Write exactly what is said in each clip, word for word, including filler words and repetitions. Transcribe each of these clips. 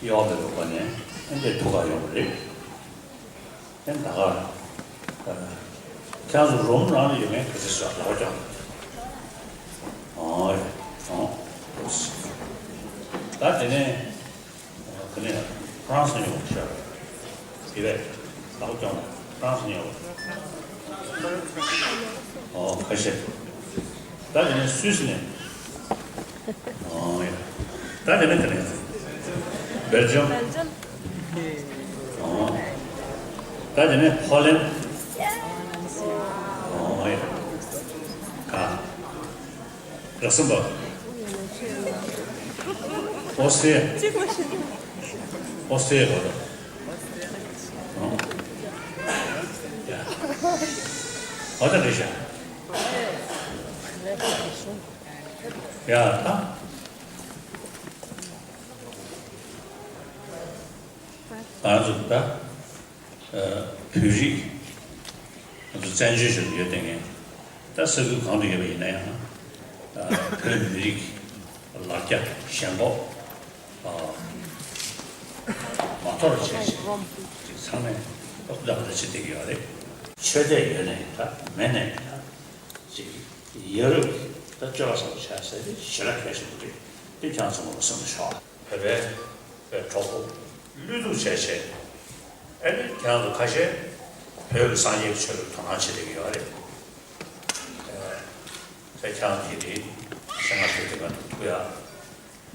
གཡོག་མེད་པའི་སྒོ་ནས་ཨེ་འདྲའི་ཐུགས་ཁག་ཡོང་བ་རེད། ཨེ་ད་ག་ཁྱེད་ཚོ་རུམ་ནང་ལ་ཡོད་མཁན་ག་ཚོད་ཤོག་ལག་པ་བརྐྱངས། ཨོ་ཡ། ཨོ། ད་དེ་ནས་ག་ནས་ཧྥ་རན་སི་ནས་ཡོང་བ་ཤོག་དེ་བས་ལག་པ་བརྐྱངས་ནས་ཧྥ་རན་སི་ནས་ཡོང་བ། ཨོ་ཁ་ཤས། ད་དེ་ནས་སུད་སི་ནས། ཨོ་ཡ། ད་དེ་ནས་ག་ནས། སྦེལ་ཇམ། ཨོ། ད་དེ་ནས་ཧོ་ལན། ཨོ་ཡ། ག་ལག་སམ་པ། ཨོ་སི་ཏྲེ་ལི་ཡ། ཨོ་སི་ཏྲེ་ལི་ཡ་གོ་ད། ཨོ་ཡ། ཨོ་ད་རེད་ཤག་ཡ་ད། ང་ཚོ་ད་བོད་རིགས་ང་ཚོ་བཙན་བྱོལ་ཞིག་ཡོད་དེ་ངས་ད་ས་ཁུལ་གང་དུ་ཡོད་པ་ཡིན་ན་ཡང་བོད་མི་རིགས་ལ་རྒྱ་ཞེན་ཁོག་མ་དོར་བྱས་ཅིག་ཚང་མས་ཐུགས་དམ་བརྩེ་བྱེད་བསྡད་ཀྱི་ཡོད་རེད། ཆོས་དད་ཡོད་ནའི་ད་མེད་ནའི་ད་ཅིག་ཡ་རབས་ཀྱི་ད་སྤྱོད་པ་བཟང་པོ་བྱ་ཟེར་དེ་ཞེ་དྲག་གལ་ཆེན་པོ་རེད། དེ་ཁྱེད་ཚང་མ་ལ་སེམས་ལ་ཤོག་བོད་པའི་པའི་གྲོགས་པོ་བློས་གཏུག་བྱས་བྱས། ཨ་ནི་ཁྱེད་ཚོ་ཁ་ཤས་བོད་ཀྱི་སངས་རྒྱས་ཀྱི་ཆོས་ལ་དོ་སྣང་བྱེད་བསྡད་ཀྱི་ཡོད་རེད། ཨ་ཁྱེད་ཚོ་གི་དེ་སེམས་ཁ་ཤས་དེ་ག་ཐུག་ཐུག་ཡ་ཨ་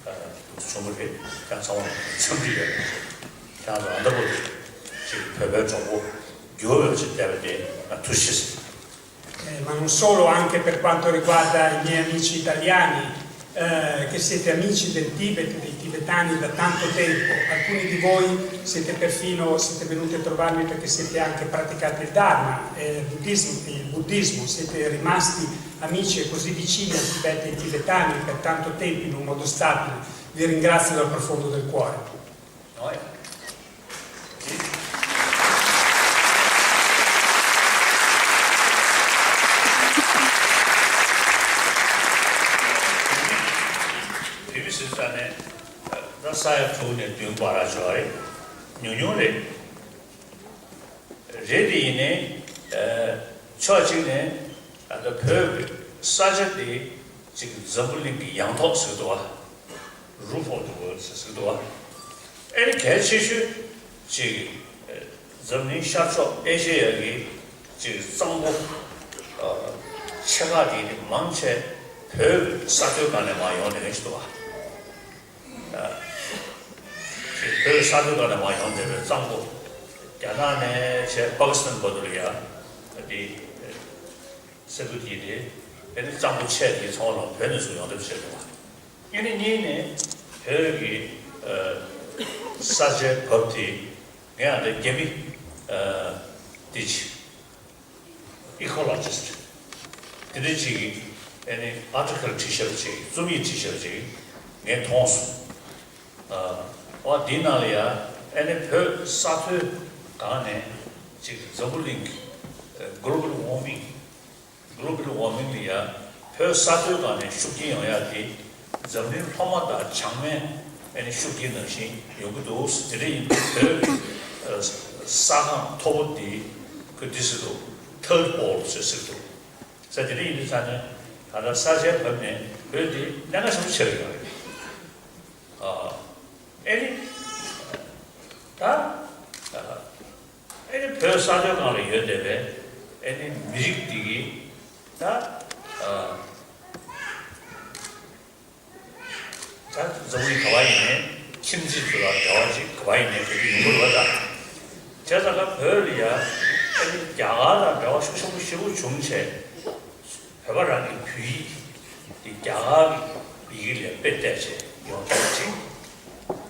ཐུག་ཆུང་མོ་རེད། ཁྱེད་ཚང་མ་འཚམས་འདྲི་ཡོད་རེད། ཁྱེད་ཚོ་ཨ་འདྲ་པོ་ཅིག་བོད་པའི་གྲོགས་པོ་འགྱུར་བ་ཅིག་བསྡད་པ་དེ་ང་ཐུགས་རྗེ་ཆེ། Eh, ma non solo, anche per quanto riguarda i miei amici italiani, eh, che siete amici del Tibet, dei tibetani da tanto tempo. Alcuni di voi siete perfino, siete venuti a trovarmi perché siete anche praticati il Dharma, eh, il buddismo, il buddismo, siete rimasti amici e così vicini al Tibet e ai tibetani per tanto tempo in un modo stabile. Vi ringrazio dal profondo del cuore. ཨོ་ཡ། བི་བི་སི་ས་ནས་ད་ས་ཡ་དྲུག་ནས་བདུན་བར་ཞོག་རེད། ཉུང་ཉུང་རེད། རེད་དེ་ཡིན་ནའི་ཕྱོགས་གཅིག་ནས་ད་ལྟ་བོད་ཀྱི་ས་ཆ་དེ་ཅིག་འཛམ་བུ་གླིང་གི་ཡང་ཐོག་ཟེར་འདུག་བ། Roof of the world ཟེར་འདུག་བ། ཨེ་ནི་གལ་ཆེ་ཤོས་ཅིག་འཛམ་གླིང་ཤར་ཕྱོགས་ཨེ་ཤེ་ཡ་གི་ཅིག་གཙང་པོ་ཆེ་ཁག་དེ་ནི་མང་ཆེ་བོད་ས་མཐོའི་སྒང་ནས་མར་ཡོང་བསྡད་མཁན་ཞིག་འདུག་བ། བོད་ས་མཐོའི་སྒང་ནས་མར་ཡོང་བསྡད་པའི་གཙང་པོ། རྒྱ་ནག་ནས་བྱས་པ་ཀི་སི་ཐན་བར་དུ་ལ་ཡ་འདི་ས་ཁུལ་དེ་རེད། དེ་ནི་གཙང་པོ་ཆེ་དེ་ཚང་མ་ལ་བོད་ནས་བཟུང་ཡོང་ཐབས་བྱས་འདུག་བ། ཨ་ནི་གཉིས་ནས་བོད་ཀྱི་ས་ཆའི་བབ་དེ་ངས་ཡང་དེ་རྒྱ་མི་དེ་ཅིག་ཨི་ཀོ་ལོ་ཇི་སི་ཊི་དེ་འདྲ་ཅིག་གིས་ཨ་ནི་ཨར་ཊི་ཀལ་བྲིས་བཞག་པ་ཅིག་རྩོམ་ཡིག་བྲིས་བཞག་པ་ཅིག་ངས་མཐོང་སོང་། ཨ་འདིའི་ནང་ལ་ཡ་ཨ་ནི་བོད་ས་མཐོའི་སྒང་ནས་ཅིག་འཛམ་བུ་གླིང་གི་གློ་བལ་ཝར་མིང་། གློ་བལ་ཝར་མིང་ལ་ཡ་བོད་ས་མཐོའི་སྒང་ནས་ཤུགས་རྐྱེན་ཡོང་ཡ་དེ་འཛམ་གླིང་ལྷོ་མ་དང་བྱང་མའི་ཨ་ནི་ཤུགས་རྐྱེན་ནང་བཞིན་ཡོང་གི་འདུག་དེ་འདྲ་ཡིན་དུས་བོད་ས་ཁང་མཐོ་པོ་འདི་ཁོས་འདི་ཟེར་འདུག་ཐར་ཌི་པོལ་ཟེར་ཟེར་འདུག་ས་དེ་འདྲ་ཡིན་དུས་ཙང་ནས་ད་ལྟ་ས་ཆའི་བབ་ནས་བོད་འདི་གནད་འགག་ཆེན་པོ་ཆགས་ཡོད་རེད། ཨ་ཨེ་ནི། ད་ཨ་ཨེ་ནི་བོད་ས་མཐོའི་སྒང་ལ་ཡོད་བསྡད་པའི་ཨེ་ནི་མི་རིགས་འདི་གི་ད་ཨ་ད་འཛམ་བུ་གླིང་ག་བ་ཡིན་ནའི་ཁྱིམ་མཚེས་ཚོ་ལ་འབྲེལ་བ་ཅིག་ག་བ་ཡིན་ནའི་ག་དུས་ཡོང་གི་རེད་པ། ད་བྱས་ཙང་ཀ་བོད་ལ་ཡ་ཨེ་ནི་རྒྱ་གར་དང་འབྲེལ་བ་ཤུགས་ཆེན་པོ་ཞེ་པོ་བྱུང་བྱས། བོད་པ་རང་གི་བོད་ཡིག་དེ་རྒྱ་གར་གྱི་ཡི་གེ་ལ་དཔེ་བལྟས་བྱས་ཡོང་ཐུབ་པ་ཅིག་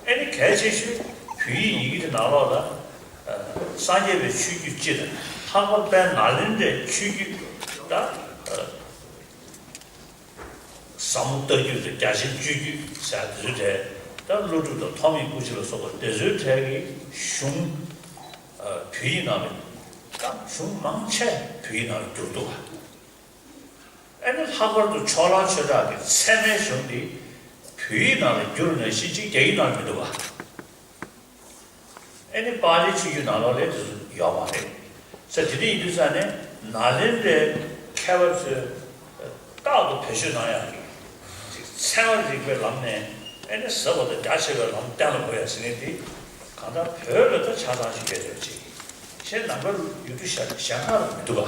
ཨེ་ནི་གལ་ཆེ་ཤོས་བོད་ཡིག་ཡི་གེ་དེ་ནང་ལོགས་ལ་ཨ་སངས་རྒྱས་པའི་ཆོས་བརྒྱུད་སྤྱི་དང་ལྷག་པར་དཔལ་ནཱ་ལེནྡྲའི་ཆོས་བརྒྱུད་ད་ཨ་ཟབ་མོ་ལྟ་བརྒྱུད་དང་རྒྱ་ཆེན་སྤྱོད་བརྒྱུད་ཟེར་ཡ་དེ་ཚོའི་གྲས་ད་ཀླུ་སྒྲུབ་དང་ཐོགས་མེད་སྐུ་མཆེད་ལ་སོགས་པ་དེ་ཚོའི་གྲས་ཀྱི་གཞུང་ཨ་བོད་ཡིག་ནང་ལ་ད་གཞུང་མང་ཆེ་བོད་ཡིག་ནང་ལ་བསྒྱུར་འདུག་ག་ཨ་ནི་ལྷག་པར་དུ་ཕྱོགས་གླང་ཆོས་གྲགས་ཀྱི་ཚད་མའི་གཞུང་འདི་བོད་ཡིག་ནང་ལ་བསྒྱུར་ནང་བཞིན་ཅིག་རྒྱ་ཡིག་ནང་ལ་མི་འདུག་ག་ཨེ་ནི་པཱ་ལིའི་ཆོས་བརྒྱུད་ནང་ལོགས་ལ་དེ་ཚོ་ཡོད་མ་རེད། ས་དེ་འདྲ་ཡིན་དུས་ཙང་ནས་ནཱ་ལེནྡྲའི་མཁས་པ་ཚོས་རྟག་ཏུ་བེད་སྤྱོད་གནང་ཡག་གི་ཅིག་ཚན་རིག་པའི་ལམ་ནས་ཨེ་ནི་ཟབ་པ་དང་རྒྱ་ཆེ་བའི་ལམ་གཏན་ལ་དགོས་ཡག་ཟེར་མཁན་དེ་གང་ལྟར་བོད་ལ་ད་ཆ་ཚང་ཞིག་སྐད་ཆ་ཅིག་གཞན་ནང་པའི་ཡུལ་གྲུ་གཞན་གང་ལ་མི་འདུག་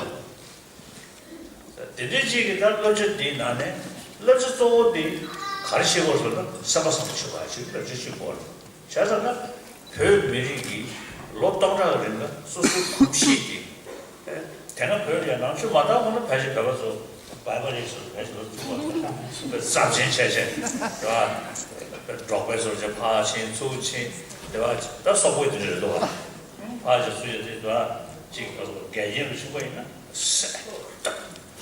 ག་དེ་འདྲའི་ཅིག་གི་ད་བསླབ་བྱ་འདིའི་ནང་ནས་བསླབ་བྱ་གཙོ་བོ་འདི་ག་རེ་ཤེས་དགོས་ཟེར་ན་སེམས་པ་བཟང་པོ་ཤེས་དགོས་ཅིག་བསླབ་བྱ་ཤེས་དགོས། བྱས་ཙང་ན་བོད་མི་རིགས་ཀྱིས་ལོ་སྟོང་ཕྲག་གི་རིང་ལ་སོ་སོའི་གོམས་གཤིས་ཀྱི་དེ་སྔ་བོད་ལ་ནང་ཆོས་མ་དར་གོང་ལ་ཕལ་ཆེར་བོད་པ་ཚོ་བལ་པོ་རིགས་སུ་ཕལ་ཆེར་ཚུགས་པ་ཚབས་ཆེན་བྱས་བྱས་རེད་བ། འབྲོག་པའི་ཚོར་བྱས་ཕར་ཕྱིན་ཚུར་ཕྱིན་དེ་བ་ད་སོག་པོའི་དེ་འདྲ་རེད་འདུག་བ། ཕར་ཕྱིན་ཚུར་ཕྱིན་དེ་བ་གཅིག་ག་ཚོད་རྒྱལ་ཡིན་རུ་ཕྱིན་པ་ཡིན་ན། སེ་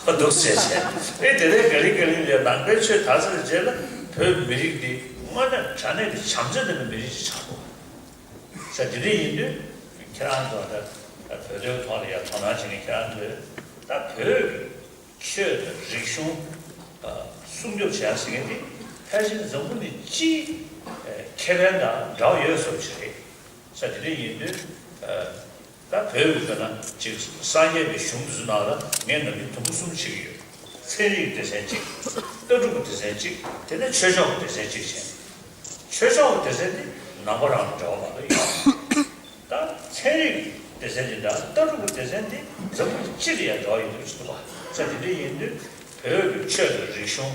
ཧོ་འདུག་ཟེར་བྱས། ཨེ་དེ་ནས་ག་ལེ་ག་ལེ་ལས་ནང་པའི་ཆོས་དར་ཚར་རྗེས་ལ་བོད་མི་རིགས་འདི་དངོས་གནས་དྲང་གནས་ཀྱི་བྱམས་བརྩེ་ལྡན་པའི་མི་རིགས་ཤིག་ཆགས་འདུག་ས། དེ་འདྲ་ཡིན་དུས་ཁྱེད་རང་ཚོ་ད་བོད་དོན་ཐོག་ལ་ཡང་དོ་སྣང་བྱེད་མཁན་ཁྱེད་རང་ཚོས་ད་བོད་ཀྱི་ཆོས་དང་རིག་གཞུང་སྲུང་སྐྱོབ་བྱེད་ཡ་ཟེར་མཁན་འདི་ཕལ་ཆེར་འཛམ་བུ་གླིང་སྤྱིའི་ཁེ་ཕན་དང་འབྲེལ་བ་ཡོད་བཟོ་ཞིག་རེད། ས་དེ་འདྲ་ཡིན་དུས། ད་བོད་ཀྱི་ཟེར་ན་ཅིག་སངས་རྒྱས་པའི་གཞུང་དེ་ཚོ་ནང་ལ་ངས་ནམ་རྒྱུན་དུམ་བུ་གསུམ་ཕྱེ་གི་ཡོད། ཚན་རིག་སྡེ་ཚན་གཅིག་ལྟ་གྲུབ་ཀྱི་སྡེ་ཚན་གཅིག་དེ་ནས་ཆོས་ཕྱོགས་ཀྱི་སྡེ་ཚན་གཅིག་བྱས། ཆོས་ཕྱོགས་ཀྱི་སྡེ་ཚན་དེ་ནང་པ་རང་ལ་འབྲེལ་བ་མ་གཏོགས་ཡོད། ད་ཚན་རིག་སྡེ་ཚན་དེ་དང་ལྟ་གྲུབ་ཀྱི་སྡེ་ཚན་དེ་འཛམ་བུ་གླིང་སྤྱི་ལ་ཡང་འབྲེལ་བ་ཡོད་འདུག་ཅིག་འདུག་བ། ས་དེ་འདྲ་ཡིན་དུས་བོད་ཀྱི་ཆོས་དང་རིག་གཞུང་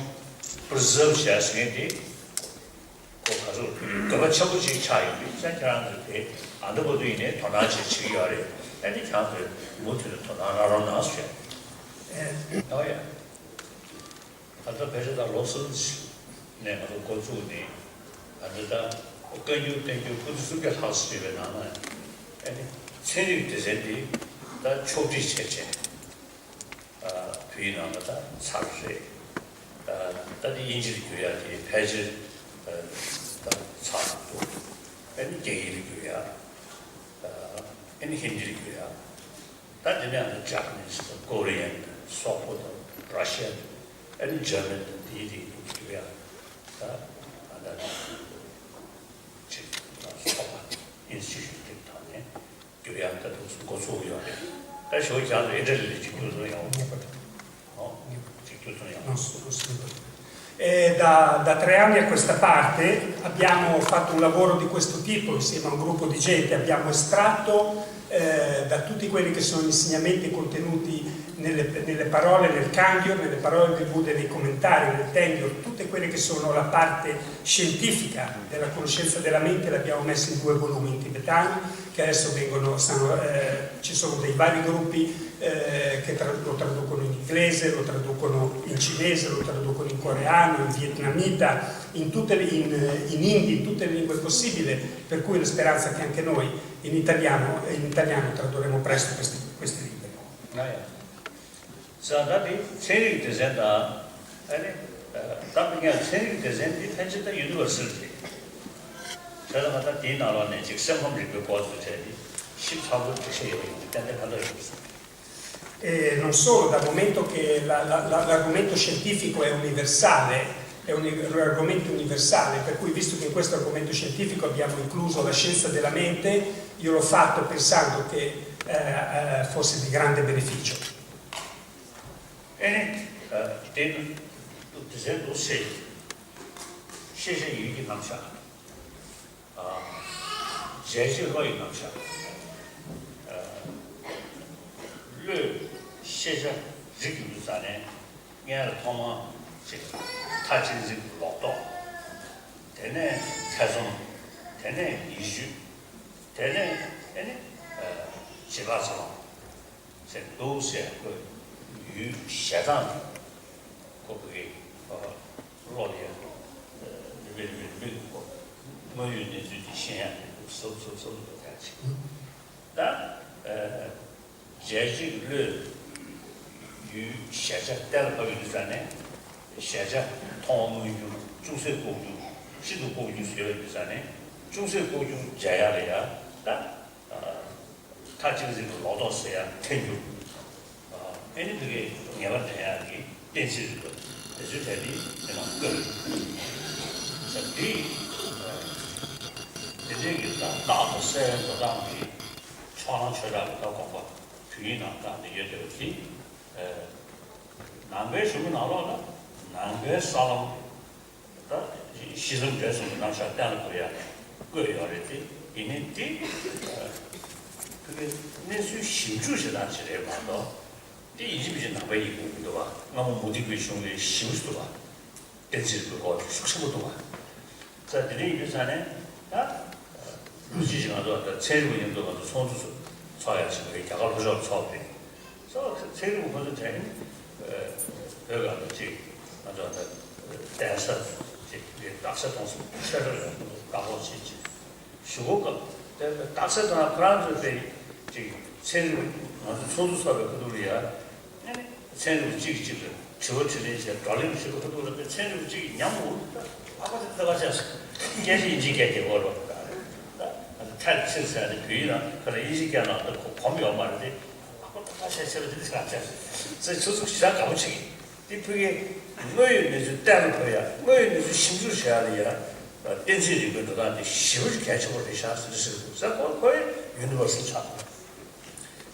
པི་རི་ཛརབ་བྱས་ཟེར་མཁན་དེ། ཁོ་ག་ཚོད་འདོད་པ་ཆེན་པོ་ཅིག་ཆགས་ཡོད་པས་ཙང་ཁྱེད་རང་ཚོས་དེ་ཨ་འདི་བར་དུ་ཡིན་ནའི་དོ་སྣང་བྱེད་བྱེད་ཀྱི་ཡོད་རེད། ཨ་ནི་ཁྱེད་རང་ཚོས་མུ་མཐུད་དུ་དོ་སྣང་གནང་རོགས་གནང་ཞུ། ཨེ། ཨོ་ཡ། ད་ལྟ་ཕལ་ཆེར་ད་ལོ་གསུམ་ནས་ང་ཚོ་འགོ་བཙུགས་ནས་ཨ་འདི་ད་བཀའ་འགྱུར་བསྟན་འགྱུར་པོ་ཏི་སུམ་བརྒྱ་ལྷག་ཙམ་བྲིས་པའི་ནང་ན་ཨ་ནི་ཚན་རིག་སྡེ་ཚན་འདི་ད་ཕྱོགས་སྒྲིག་བྱས་བྱས། བོད་ཡིག་ནང་ལ་ད་ཚར་རེད། ད་དེ་དབྱིན་ཇི་ལ་བསྒྱུར་ཡ་དེ་ཕལ་ཆེར་ད་ཚར་འདུག་ཨ་ནི་རྒྱ་ཡིག་ལ་བསྒྱུར་ཡ། ཨ་ནི་ཧིན་དི་ལ་བསྒྱུར་ཡ། ད་དེ་ནས་ཨ་ནི་Japanese དང་Korean དང་སོག་པོ་དང་Russian ཨ་ནི་German དང་དེའི་རིགས་ལ་བསྒྱུར་ཡ། ད་ཨ་ད་ཅིག་ཚོགས་པ་institution དེ་དག་ནས། རྒྱུ་ཡང་ད་དུང་འགོ་ཚུགས་ཡོད་རེད། ད་ཞོ་ཀྱང་ཨི་ཊ་ལི་ལ་གཅིག་གྱུར་ཚོང་ཡོང་། ངེས་པར་དུ། ཨོ། གཅིག་གྱུར་ཚོང་ཡོང་། Eh, da, da tre anni a questa parte abbiamo fatto un lavoro di questo tipo insieme a un gruppo di gente, abbiamo estratto, eh, da tutti quelli che sono gli insegnamenti contenuti nelle, nelle parole, nel Kangyur, nelle parole del Buddha e nei commentari, nel Tengyur, tutte quelle che sono la parte scientifica della conoscenza della mente, l'abbiamo messa in due volumi in tibetano, che adesso vengono, stanno, eh, ci sono dei vari gruppi, eh, che tra-, lo traducono in inglese, lo traducono in cinese, lo traducono in coreano, in vietnamita, in tutte le, in, in hindi, in tutte le lingue possibili, per cui la speranza è che anche noi in italiano, in italiano tradurremo presto questi, questi libri. ཟེར་ན་ད་དེ་ཚན་རིག་སྡེ་ཚན་དང་ཨ་ནི་ད་མི་ཉག་ཚན་རིག་སྡེ་ཚན་དེ་ཕལ་ཆེར་ད་ཡུ་ནི་ཝར་སལ་རེད། བྱས་ཙང་ད་དེའི་ནང་ལོགས་ནས་ཅིག་སེམས་ཁམས་རིག་པའི་སྐོར་ཚོ་བྱས་ཏེ་ཞིབ་ཚགས་པོ་འགྲེལ་བཤད་ཡོད་པ་ཡིན་ན་ཏན་ཏན་ཕན་ཐོགས་ཡོད་པ་རེད་བསམ། E non solo, dal momento che la- la- la- l'argomento scientifico è universale, è un argomento universale, per cui visto che in questo argomento scientifico abbiamo incluso la scienza della mente, io l'ho fatto pensando che eh, eh, fosse di grande beneficio. ཨེ་ནི། དེ་ནི་དེ་ཚོའི་འདུག་སེ། ཤེས་བྱ་ཡུལ་གྱི་རྣམ་གཞག་རྒྱལ་སྤྱིའི་བློ་ཡི་རྣམ་གཞག་བློས་ཤེས་བྱ་རིག་གི་ཡོད་ས་ནས་སྔོན་ལ་ཐོག་མར་ཅིག་མཐའ་གཅིག་འཛིན་གྱི་ལོག་རྟོག་དེ་ནས་ཐེ་ཚོམ། དེ་ནས་ཡིད་གཞུད། དེ་ནས་ཨེ་ནི་བྱེ་བྲག་ཚང་བ། ཟེར་འདུག་ཟེར་ཁོས་ཡུལ་ཞེ་དྲག་ནས་ཁོ་བོའི་བློ་ལ་ཡང་རིམ་པས་རིམ་པས་རིམ་པས་ཁོ་དངོས་ཡོད་གནས་ཚུལ་དེ་ཤེས་ཡག་གི་འདུག་ཟབ་ཟབ་ཟབ་ཟབ་ཐག་ཆོད། ད་རྒྱལ་སྤྱིའི་བློས་ཡུལ་གཞལ་བྱ་གཏན་ལ་ཕབ་ཡོང་དུས་ཙང་ནས་གཞལ་བྱ་མཐོང་བ་མངོན་གྱུར་ཅུང་ཟད་ལྐོག་གྱུར་ཤིན་ཏུ་ལྐོག་གྱུར་ཟེར་བ་ཡོད་དུས་ཙང་ནས་ཅུང་ཟད་ལྐོག་གྱུར་མཇལ་ཡག་ལ་ཡང་ད། མཐའ་གཅིག་འཛིན་གྱི་ལོག་རྟོག་ཟེར་ཡ་ཐལ་འགྱུར། ཨེ་ནི་འདི་གའི་ངེས་པ་འདྲེན་ཡག་གི་གཏན་ཚིགས་རེད་འདུག་དེ་ཚོའི་གྲས་འདི་འདི་ནང་བཀོད་ཡོད། ས་འདི་འདི་ རྗེས་ཀྱི་ད་རྟག་ཏུ་གསལ་བའི་འགྲོ་སྟངས་ཀྱི་ཕྱོགས་གླང་ཆོས་གྲགས་ཀྱི་ད་དགོངས་པ་བོད་ཡིག་ནང་བཀྲམ་ནས་ཡོད་དེ་བ་དེ། ནང་པའི་གཞུང་གི་ནང་ལོགས་ལ་ནང་པའི་ས་ལམ་ད་ཤེས་རབ་འབྲས་གསུམ་གྱི་རྣམ་གཞག་གཏན་ལ་ཕབ་ཡ་བཀོད་ཡོད་རེད་དེ། ཡིན་ནའི་དེ་ཕ་གི་གནས་ཚུལ་ཞིབ་འཇུག་བྱེད་སྟངས་ཅིག་རེད་མ་གཏོགས། དེ་ཡིན་གཅིག་མིན་གཅིག་ནང་པའི་ཡིག་གུ་མི་འདུག་བ། སྔ་མོ་མུ་སྟེགས་པའི་གཞུང་ལས་ཞིབ་ཏུ་འདུག་བ། གཏན་ཚིགས་རིག་པའི་སྐོར་ཤུགས་ཆེན་པོ་འདུག་བ། ས་དེ་འདྲ་ཡིན་དུས་ས་ནས་ད་ལུགས་ཅི་ཞིག་ང་ཚོ་ད་ཚན་རིག་པ་མཉམ་དུ་ང་ཚོ་ཚོགས་འདུ་ཚོགས་ཡག་ཆེན་པོ་རེད། རྒྱ་གར་ལྷོ་ཕྱོགས་ཚོགས་པ་རེད། ས་ཚན་རིག་པ་ཁོ་ཚོ་དྲན་བོད་སྒང་དུ་ཅིག་ང་ཚོ་ད་གདན་ས་ཅིག་རེད། རྟགས་གསལ་གཏོང་ས་ཆེ་ཤོས་རེད། བཀག་འགོག་བྱེད་ཅིག་ཞུ་སྒོ་སྐབས་དེ་རྟགས་གསལ་དང་ཁོ་རང་ཚོས་དཔེ་ཅིག་ཚན་རིག་ང་ཚོ་ཚོགས་འདུ་ཚོགས་པའི་ཁ་ཐུག་ལ་ཡ། ཨ་ནི་ཚན་རིག་གཅིག་གིས་གཅིག་ལ་དྲི་བ་དྲིས་ལན་བྱས། བགྲོ་གླེང་བྱེད་པའི་ཁ་ཐུག་ལ་དཔེ་ཚན་རིག་གཅིག་གིས་ཉམས་འུ་ད་ཨ་ཁ་དེ་ལྟ་བ་བྱས་སོང་། སྐད་ཆ་ཡིན་གཅིག་སྐད་གཅིག་འོ་རོ། ད་ང་ཚོ་ཐད་ཚིག་ཟེར་ནས་བོད་ཡིག་ནང་ཁ་ལ་དབྱིན་ཇི་སྐད་ནང་དུ་གོམས་ཡོད་མ་རེད་དེ། ཨ་ཁ་ད་ཁ་བཤད་བྱས་པ་དེ་འདྲ་ཞིག་ང་བྱས་སོང་། ཚེ་ཆུ་ཚོད་ཞེ་དྲག་དགའ་པོ་བྱེད་ཀྱི། དེ་ཕ་གིའི་དངོས་ཡོད་གནས་ཚུལ་གཏན་ལ་ཕབ་ཡ། དངོས་ཡོད་གནས་ཚུལ་ཞིབ་འཇུག་བྱེད་ཡ་ལ་ཡ། གཏན་ཚིགས་རིག་པའི་འགྲོ་སྟངས་དེ་ཞེ་པོ་ཅིག་གལ་ཆེན་པོ་རེད་ཤག་ཟེར་ཟེར་འདུག་ཟེར། ཁོ་ཁོའི་ཡུ་ནི་ཝར་སི་ཆགས།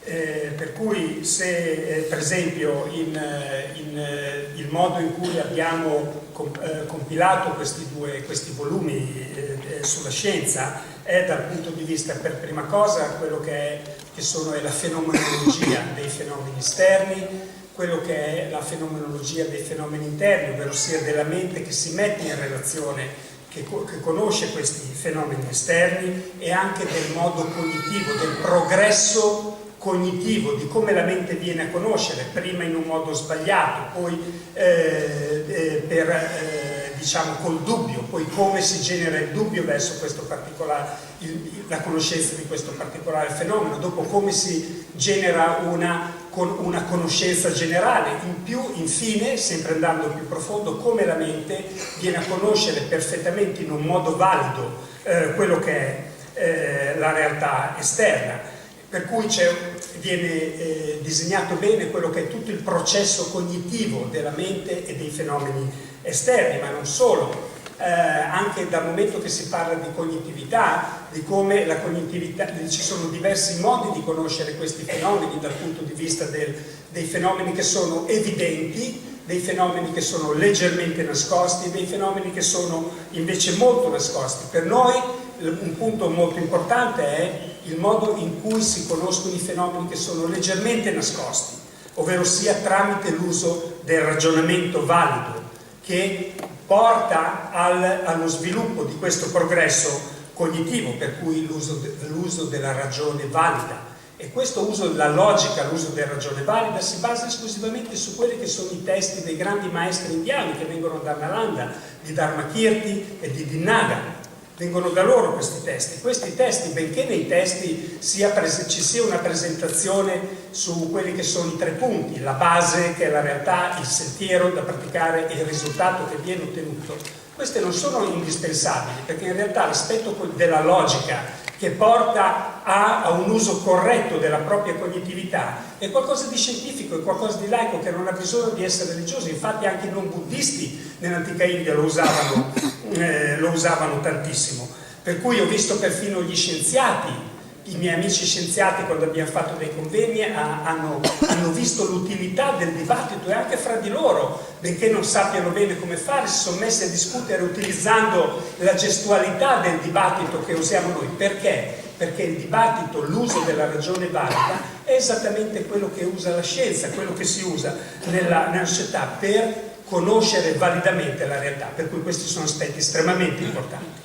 Eh, per cui se, eh, per esempio, in, eh, in, eh, il modo in cui abbiamo com- eh, compilato questi due, questi volumi, eh, eh, sulla scienza è dal punto di vista, per prima cosa, quello che è, che sono, è la fenomenologia dei fenomeni esterni, quello che è la fenomenologia dei fenomeni interni, ovvero sia della mente che si mette in relazione, che, che conosce questi fenomeni esterni, e anche del modo cognitivo, del progresso cognitivo, di come la mente viene a conoscere, prima in un modo sbagliato, poi eh, eh, per, eh, diciamo, col dubbio, poi come si genera il dubbio verso questo particolare, il- la conoscenza di questo particolare fenomeno, dopo come si genera una, con- una conoscenza generale, in più, infine, sempre andando più profondo, come la mente viene a conoscere perfettamente in un modo valido eh, quello che è eh, la realtà esterna. Per cui c'è- viene eh, disegnato bene quello che è tutto il processo cognitivo della mente e dei fenomeni esterni, ma non solo. Eh, anche dal momento che si parla di cognitività, di come la cognitività, ci sono diversi modi di conoscere questi fenomeni dal punto di vista del- dei fenomeni che sono evidenti, dei fenomeni che sono leggermente nascosti e dei fenomeni che sono invece molto nascosti. Per noi un punto molto importante è il modo in cui si conoscono i fenomeni che sono leggermente nascosti, ovvero sia tramite l'uso del ragionamento valido che porta al- allo sviluppo di questo progresso cognitivo, per cui l'uso de- l'uso della ragione valida. E questo uso della logica, l'uso della ragione valida, si basa esclusivamente su quelli che sono i testi dei grandi maestri indiani che vengono da Nalanda, di Dharmakirti e di Dinnada. Vengono da loro questi testi. Questi testi, benché nei testi sia prese- ci sia una presentazione su quelli che sono i tre punti, la base che è la realtà, il sentiero da praticare e il risultato che viene ottenuto, queste non sono indispensabili, perché in realtà l'aspetto della logica che porta a, a un uso corretto della propria cognitività è qualcosa di scientifico, è qualcosa di laico che non ha bisogno di essere religioso, infatti anche i non buddisti nell'antica India lo usavano, eh, lo usavano tantissimo. Per cui ho visto perfino gli scienziati, i miei amici scienziati, quando abbiamo fatto dei convegni, ha- hanno, hanno visto l'utilità del dibattito e anche fra di loro, benché non sappiano bene come fare, si sono messi a discutere utilizzando la gestualità del dibattito che usiamo noi. Perché? Perché il dibattito, l'uso della ragione valida, è esattamente quello che usa la scienza, quello che si usa nella, nella società per conoscere validamente la realtà. Per cui questi sono aspetti estremamente importanti.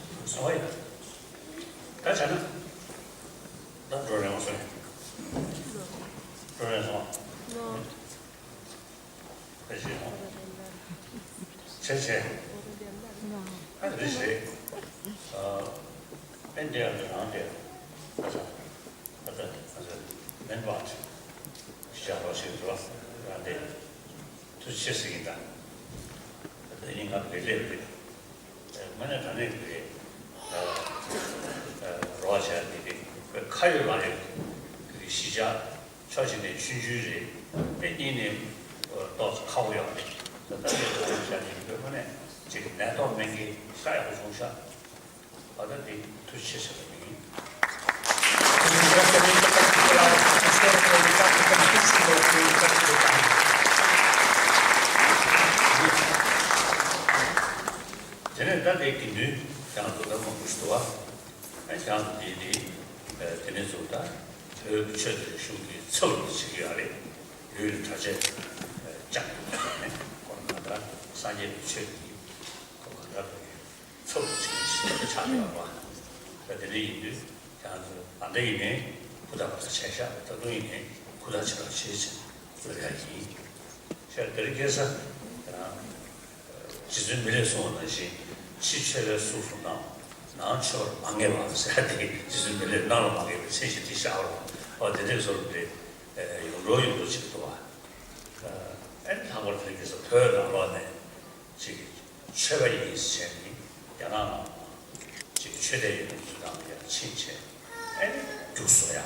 ད་བྱས་ན། ད་འགྲོ་རན་བ་སོང་། འགྲོ་རན་སོང་། ཕལ་ཆེར་སོང་། ཕལ་ཆེར། ཨ་རེད་རེད། ཨ། ཨེ་འདི་ཨ་འདི་རང་འདི། ཨ་ཙ། ཨ་ཙ། ཨ་ཙ། མེན་པ་ཅིག་ཞག་རོ་ཞིག་འགྲོ། རང་འདི། ཐུགས་རྗེ་ཆེ་ཟེར་གྱི་ཡིན་ད། ད་ལྟ་ནི་ང་བེད་ལེབ་རེད། དངོས་གནས་དྲང་གནས་ཀྱི་རོགས་བྱས་ཏེ་དེ་ཁ་ཡོད་ལག་ཡོད་ཀྱི་གཞིས་ཆགས་ཕྱོགས་གཅིག་ནས་ཆུང་ཆུང་རེད། དེ་གཉིས་ནས་ཏོག་ཙམ་ཁག་པོ་ཡོད་རེད། ད་ལྟ་ངས་རོགས་བྱས་ཏེ་དངོས་གནས་ཅིག་ནད་ཐོག་སྨན་གྱི་ཤ་ཡག་པོ་བྱུང་ཤག་ད་ལྟ་འདི་ཐུགས་རྗེ་ཆེ་ཟེར་བ་ཡིན། Un ringraziamento particolare al professor Federico Campesino per il caso del Campesino. དེ་ནས་ད་ལྟའི་དགེ་འདུན་ཁྱེད་རང་ཚོ་ད་མང་པོ་ཞིག་འདུག་བ། ཨ་ཁྱེད་རང་ཚོ་དེ་དེ་དེ་ནས་ཚོ་ད་བོད་ཆོས་དང་རིག་གཞུང་གི་ཚབ་ལ་བྱེད་ཀྱི་ཡོད་རེད། ཡུལ་ལ་གྲྭ་ཆས་ལྕགས་ཀྱི་ནས་ཁོང་ང་ད་སངས་རྒྱས་པའི་ཆོས་ཀྱི་ཁོ་ག་ད་ཚབ་ལ་བྱེད་ཀྱི་ཆགས་ཀྱི་ཡོད་རེད་བ། ད་དེ་འདྲ་ཡིན་དུས། ཁྱེད་རང་ཚོ་ད་ལྟ་ཡིན་ནའི་ཧུར་ཐག་པ་ཚ་བྱས་ཤག་ད་དུང་ཡིན་ནའི་ཧུར་ཐག་བྱེད་རོགས་བྱེད་ཅེས་ལབ་ཡ་ཡིན། ཤག་དེ་རིང་ཁ་སང་ཁྱེད་རང་རྗེ་བཙུན་མི་ལས་གསུངས་པ་ནང་བཞིན་ཕྱི་ཆོས་པའི་གཟུགས་སུ་སྣང་། ནང་ཆོས་པར་མ་ངེས་པ་ཟེར་ཡ་དེ་རྗེ་བཙུན་མི་ལས་སྣང་ལ་མ་ངེས་པའི་མཚན་ཞིག་དེ་བཞག་རོགས། ཨོ་དེ་འདྲའི་བཟོ་འདྲ་ཡོང་འགྲོ་ཡོང་འགྲོ་བྱེད་ཀྱི་འདུག་བ། ཨ་ནི་ལྷག་པར་དེ་རིང་ཁ་སང་བོད་ནང་ལོགས་ནས། ཅིག་ཆོས་པ་ཡིན་ཟེར་ནས་རྒྱ་ནག་ནང་ཅིག་ཆོས་དད་ཡོད་མཁན་ཚོ་དང་ཡར་ཕྱིན་བྱས་ཨ་ནི་རྒྱུགས་བཟོ་ཡ།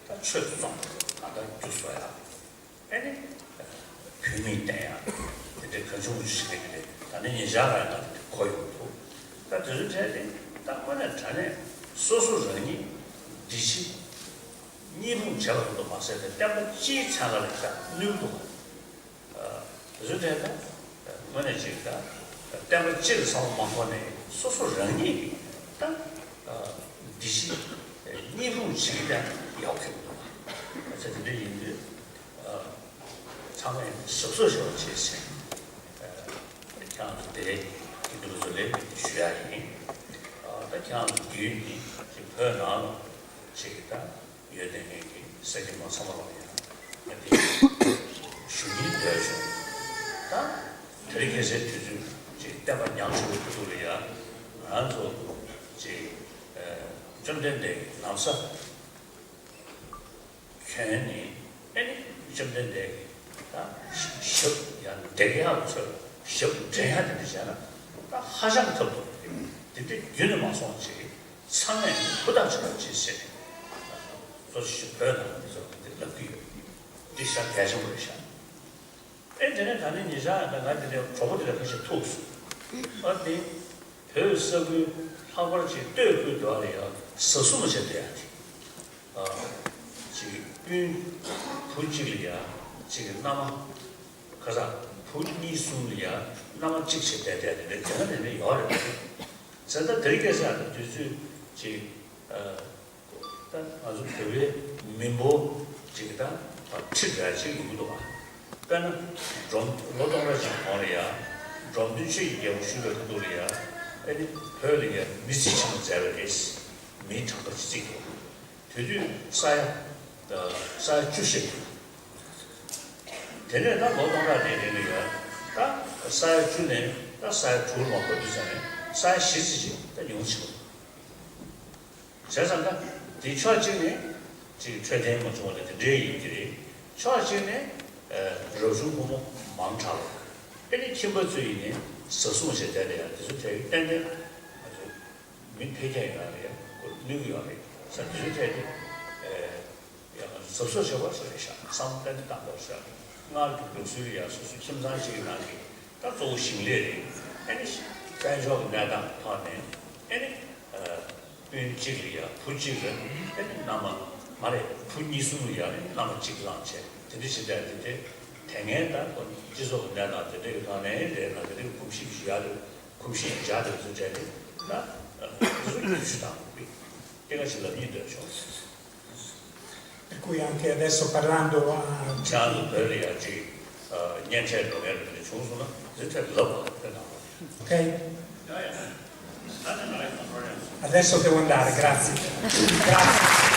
ད་ཆོས་རྩོམ་གང་ལྟར་རྒྱུགས་བཟོ་ཡ། ཨ་ནི་བུད་མེད་བསྟེན་ཡ། དེ་འདྲའི་གང་བྱུང་བྱུང་ཞིག་རེད་དེ་ད་ནི་ཉེ་ཆར་ལ་ཡང་ད་དེ་གོ་ཡོང་འདུག་ད་དེ་ཚོའི་གྲས་དེ་ད་དངོས་གནས་དྲང་གནས་སོ་སོ་རང་ཉིད་འདི་ཕྱི་གཉིས་ཕུང་བྱས་པ་ཙམ་དུ་མ་ཟད་པའི་བསྟན་པ་སྤྱིའི་མཚན་ལ་ལ་ཡང་ནུས་འདུག་དེ་ཚོའི་གྲས་ད་དངོས་གནས་ཅིག་ད་བསྟན་པ་སྤྱི་ལ་བསམ་བློ་མ་འཁོར་ནས་སོ་སོ་རང་ཉིད་ཀྱི་ད་འདི་ཕྱི་གཉིས་ཕུང་ཅིག་ད་ཡག་གི་འདུག་ད་ཆ་དེ་འདྲ་ཡིན་དུས་ཚང་མས་ཞབས་སོར་ཞུ་བ་བྱེད་ཟེར་ཁྱེད་རང་ཚོ་དེ་འདུག་ཚོ་ལས་ཞུ་ཡ་ཡིན། ད་ཁྱེད་རང་ཚོ་བརྒྱུད་ནས་ཅིག་བོད་ནང་ལ་ཅིག་ད། ཡོད་དེ་ངེད་ཀྱི་ས་སྐྱ་མ་ཚང་མ་ལ་ཡང་ང་དེ་ཞུ་སྙིང་འདོད་བྱུང་། ད་དེ་རིང་ཁ་སང་དུས་ཚོད་ཅིག་བསྟན་པ་ཉམས་ཞུ་བའི་ཁུ་ཐུག་ལ་ཡང་ང་ཚོ་ཅིག་བཅོམ་ལྡན་འདས་ཀྱི་ལམ་ས་གྱོན་ནས་ཨེ་ནི་བཅོམ་ལྡན་འདས་ཀྱི་ད་ཞབས་ཡང་འདེགས་ཡག་ཚོས་ཞབས་འདྲེན་ཡག་དེ་འདྲ་བྱས་ན་ད་ཧ་ཅང་ཐབས་སྡུག་རེད། དེ་འདྲ་རྒྱུན་ནས་མ་སོང་ཅིག་ཚང་མས་ཧུར་ཐག་བྱེད་པ་བྱེད་ཟེར་ནས་གཙོ་ཆེ་ཤོས་བོད་ནང་མི་ཚོ་འདི་ལབ་ཀྱི་ཡོད། འདི་ཤ་གལ་ཆེན་པོ་རེད་ཤག་ཨེ་དེ་ནས་ད་ནི་ཉེ་ཆར་ཡང་ད་ང་འདི་ནས་གྲོགས་པོ་དེ་ལ་ཁ་ཤས་ཐུག་སོང་། ཨ་ནི་བོད་ས་ཁུལ་ལྷག་པར་ཅིག་སྟོད་ཁུལ་དུ་ཨ་ལ་ཡང་ཟ་ཟུར་མ་བྱས་བསྡད་ཡག་དེ། ཨ་ཅིག་སྤུན་བུ་གཅིག་ལ་ཡང་ཅིག་མནའ་མ། ཁ་སང་བུ་གཉིས་གསུམ་ལ་ཡང་མནའ་མ་གཅིག་བྱས་བསྡད་བསྡད་དེ་འདྲ་དེ་འདྲ་དེ་འདྲ་ཡོད་རེད། བྱས་ཙང་དེ་རིང་ཁ་སང་ཡང་དུས་ཚོད་ཅིག་ཨ་ད་ང་ཚོ་བོད་པའི་མི་འབོར་ཅིག་ད་ཁྲི་འདྲ་ཅིག་ཡོང་གི་འདུག་བ། དཔེར་ན་འབྲོམ་ལོ་སྟོང་ཕྲག་ཅིག་གོང་ལ་ཡང་འབྲོམ་སྟོན་ཆོས་ཀྱི་རྒྱལ་པོ་བཞུགས་པའི་ཁ་ཐུག་ལ་ཡང་ཨ་ནི་བོད་ལ་ཡང་མི་རྩིས་ཆེན་པོ་མཛད་པ་རེད། མིའི་གྲངས་ཀ་ཅིག་བརྩིས་འདུག་དེ་དུས་ས་ཡ། ས་ཡ་བཅུ་བཞི། དེ་ནས་ད་ལོ་སྟོང་ཕྲག་དེའི་རིང་ལ་ཡང་ད་ས་ཡ་བཅུ་ནས་ད་ས་ཡ་དྲུག་ལ་མ་འགོར་དུས་ཙམ་ནས་ས་ཡ་བཞི་ཙམ་ཞིག་ད་ཉུང་ཕྱིན། བྱས་ཙང་ད་དེ་ཕྱོགས་གཅིག་ནས་ཅིག་འཕྲོད་བསྟེན་མ་བྱུང་བ་ལ་དེ་འདྲའི་ཡིན་གྱི་རེད། ཕྱོགས་གཅིག་ནས་རབ་བྱུང་ཕོ་མོ་མང་དྲགས་པ། ཨེ་ནི་ཁྱིམ་པ་ཚོ་ཡིན་ནའི་ཟ་ཟུར་བྱས་བསྡད་དེ་ཡང་དེ་ཚོ་དེ་ཏན་ཏན་ང་ཚོ། མི་འཕེལ་རྒྱས་ཡོང་ཡག་ལ་ཡང་ཁོ་ནུས་ཀྱི་ཡོད་རེད་ཟེར། དེ་ཚོའི་ཐད་དུ་ཡང་ང་ཚོ་གཟབ་གཟབ་བྱེད་དགོས་ས་རེད་ཤག་བསམ་བློ་ཏན་ཏན་བཏང་དགོས་ཤག་སྔར་གྱི་ལུགས་སྲོལ་ལ་ཡང་སོ་སོའི་ཁྱིམ་ཚང་གཅིག་གི་ནང་གི་ད་གཙོ་བོ་ཞིང་ལས་རེད། ཨ་ནི་དཔལ་འབྱོར་གྱི་གནས་སྟངས་ཐོག་ནས་ཨ་ནི་སྤུན་གཅིག་ལ་ཡང་བུ་གཅིག་ལ་ཨ་ནི་མནའ་མ་མ་རེད། བུ་གཉིས་གསུམ་ལ་ཡང་ཨ་ནི་མནའ་མ་གཅིག་བླངས་བྱས་དེ་འདྲ་བྱེད་བསྡད་དེ་དེ་དེ་སྔའི་ད་སྤྱི་ཚོགས་ཀྱི་གནས་སྟངས་དེ་འདྲ་གི་ཐོག་ནས་རེད་ན་དེ་འདྲ་གི་གོམས་གཤིས་ཤིག་ཡོད་རེད། གོམས་གཤིས་འཇགས་དེ་བཟོ་བྱས་ཏེ་ན་དེ་ཚོ་རྒྱུན་ཆད་བཏང་དགོས་ཀྱི་སྐད་ཆ་ཞིག་ལབ་སྙིང་འདོད་བྱུང་། Per cui anche adesso parlando a ཁྱེད་ཚོ་བོད་ལ་ཡང་ཅིག་སྙན་ཆ་འགྲོ་མཁན་རེ་རེ་བྱུང་སོང་ན་དེ་ཚོ་ལབ་པ་དེ་དང་། Ok? Adesso devo andare, grazie. Grazie.